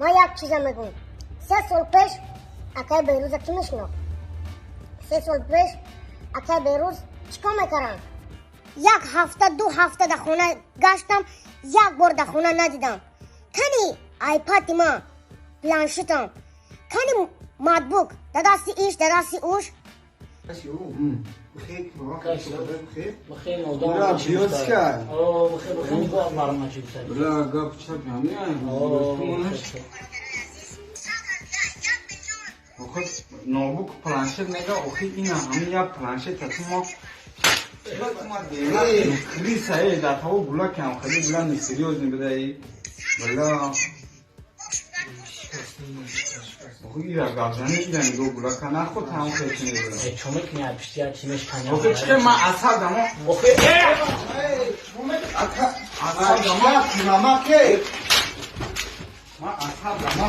Ман як чиза мегӯм. 3 сол пеш акай Берӯза кӣ мешинохт? 3 сол пеш акай Берӯз чӣ кор мекардам? Як ҳафта, 2 ҳафта дар хона гаштам, як бор дар хона надидам. Кани айпади ман, планшетам, кани ноутбук? Дар дасти иш, дар дасти уш. Бихе. Бля, биёска. Бихе, бихе, нигоҳ барма чӣ. Бля, гап чап ҳамин. Охи, ноутбук, планшет мега, охи, ина ҳамин як планшет ату мо криса э дар таво була кам хеле була несерьёзный буда, бля. Охи, ира гапзани, ира нигоҳ, була ка наход ҳам хеле буда. Чо мекунӣ? Пишти чӣ мешканӣ? Охи, чӣ ма асаб дамо? Охи. Асаб дамо, ма асаб дамо.